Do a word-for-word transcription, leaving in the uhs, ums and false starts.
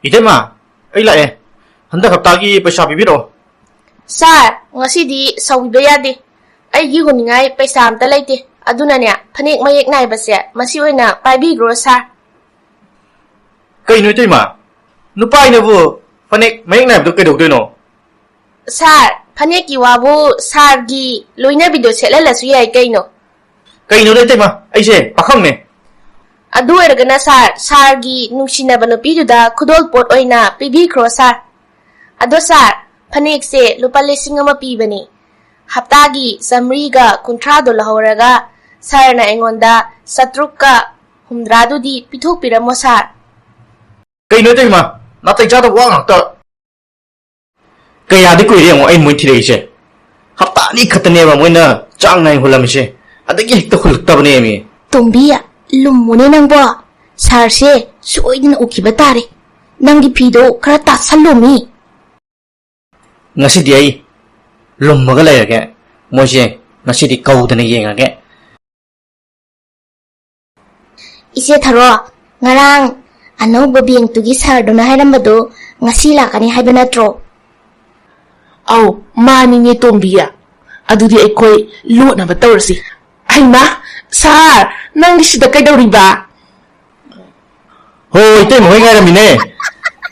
ꯏꯇꯩꯃ, ꯑꯩ ꯂꯥꯛꯑꯦ꯫ ꯍꯟꯗꯛ ꯍꯞꯇꯥꯒꯤ ꯄꯩꯁꯥ ꯄꯤꯕꯤꯔꯛꯑꯣ꯫ ꯁꯥꯔ, ꯉꯁꯤꯗꯤ ꯁꯥꯎꯕꯤꯕ ꯌꯥꯗꯦ꯫ ꯑꯩꯒꯤ ꯍꯨꯅꯤꯡꯉꯥꯏ ꯄꯩꯁꯥ ꯑꯝꯇ ꯂꯩꯇꯦ꯫ ꯑꯗꯨꯅꯅꯦ, ꯐꯅꯦꯛ ꯃꯌꯦꯛ ꯅꯥꯏꯕꯁꯦ ꯃꯁꯤ ꯑꯣꯏꯅ ꯄꯥꯏꯕꯤꯈ꯭ꯔꯣ, ꯁꯥꯔ꯫ ꯀꯩꯅꯣ ꯏꯇꯩꯃ? ꯅꯨꯄꯥ ꯑꯩꯅꯕꯨ ꯐꯅꯦꯛ ꯃꯌꯦꯛ ꯅꯥꯏꯕꯗꯣ ꯀꯩꯗꯧꯗꯣꯏꯅꯣ? ꯁꯥꯔ, ꯐꯅꯦꯛꯀꯤ ꯋꯥꯕꯨ ꯁꯥꯔꯒꯤ ꯂꯣꯏꯅꯕꯤꯗꯣ ꯁꯦꯠꯍꯜꯂꯁꯨ ꯌꯥꯏ ꯀꯩꯅꯣ꯫ ꯀꯩꯅꯣꯗ ꯏꯇꯩꯃ, ꯑꯩꯁꯦ ꯄꯥꯈꯪꯅꯦ꯫ ꯑꯗꯨ ꯑꯣꯏꯔꯒꯅ ꯁꯥꯔ, ꯁꯥꯔꯒꯤ ꯅꯨꯡꯁꯤꯅꯕ ꯅꯨꯄꯤꯗꯨꯗ ꯈꯨꯗꯣꯜꯄꯣꯠ ꯑꯣꯏꯅ ꯄꯤꯕꯤꯈ꯭ꯔꯣ ꯁꯥꯔ꯫ ꯑꯗꯣ ꯁꯥꯔ, ꯐꯅꯦꯛꯁꯦ ꯂꯨꯄꯥ ꯂꯤꯁꯤꯡ ꯑꯃ ꯄꯤꯕꯅꯤ꯫ ꯍꯞꯇꯥꯒꯤ ꯆꯥꯃꯔꯤꯒ ꯀꯨꯟꯊ꯭ꯔꯥꯗꯣ ꯂꯧꯍꯧꯔꯒ ꯁꯥꯔꯅ ꯑꯩꯉꯣꯟꯗ ꯆꯥꯇ꯭ꯔꯨꯛꯀ ꯍꯨꯝꯗ꯭ꯔꯥꯗꯨꯗꯤ ꯄꯤꯊꯣꯛꯄꯤꯔꯝꯃꯣ ꯁꯥꯔ꯫ ꯀꯩꯅꯣ ꯏꯇꯩꯃ, ꯅꯥꯇꯩ ꯆꯥꯗꯕ ꯋꯥ ꯉꯥꯛꯇ꯫ ꯀꯌꯥꯗꯤ ꯀꯨꯏꯔꯦ ꯌꯦꯡꯉꯣ ꯑꯩ ꯃꯣꯏ ꯊꯤꯔꯛꯏꯁꯦ꯫ ꯍꯞꯇꯥ ꯑꯅꯤ ꯈꯛꯇꯅꯦꯕ ꯃꯣꯏꯅ ꯆꯥꯡ ꯅꯥꯏꯅ ꯍꯨꯜꯂꯝꯃꯤꯁꯦ꯫ ꯑꯗꯒꯤ ꯍꯦꯛꯇ ꯍꯨꯜꯂꯛꯇꯕꯅꯦꯃꯤ꯫ ꯇꯣꯝꯕꯤ, ꯂꯨꯝꯃꯨꯅꯦ ꯅꯪꯕꯣ꯫ ꯁꯥꯔꯁꯦ ꯁꯣꯏꯗꯅ ꯎꯈꯤꯕ ꯇꯥꯔꯦ꯫ ꯅꯪꯒꯤ ꯐꯤꯗꯣ ꯈꯔ ꯇꯥꯁꯜꯂꯣꯃꯤ꯫ ꯉꯁꯤꯗꯤ ꯑꯩ ꯂꯨꯝꯃꯒ ꯂꯩꯔꯒꯦ꯫ ꯃꯣꯏꯁꯦ ꯉꯁꯤꯗꯤ ꯀꯧꯗꯅ ꯌꯦꯡꯉꯒꯦ꯫ ꯏꯆꯦ ꯊꯔꯣ, ꯉꯔꯥꯡ ꯑꯅꯧꯕ ꯕꯦꯡꯛꯇꯨꯒꯤ ꯁꯥꯔꯗꯨꯅ ꯍꯥꯏꯔꯝꯕꯗꯣ ꯉꯁꯤ ꯂꯥꯛꯀꯅꯤ ꯍꯥꯏꯕ ꯅꯠꯇ꯭ꯔꯣ? ꯑꯧ, ꯃꯥꯅꯤꯅꯦ ꯇꯣꯝꯕꯤ꯫ ꯑꯗꯨꯗꯤ ꯑꯩꯈꯣꯏ ꯂꯣꯠꯅꯕ ꯇꯧꯔꯁꯤ꯫ ꯍꯩꯃꯥ, ꯁꯥꯔ, ꯅꯪꯗꯤ ꯁꯤꯗ ꯀꯩꯗꯧꯔꯤꯕ? ꯍꯣ, ꯏꯇꯩꯃ ꯍꯣꯏ ꯉꯥꯏꯔꯝꯃꯤꯅꯦ꯫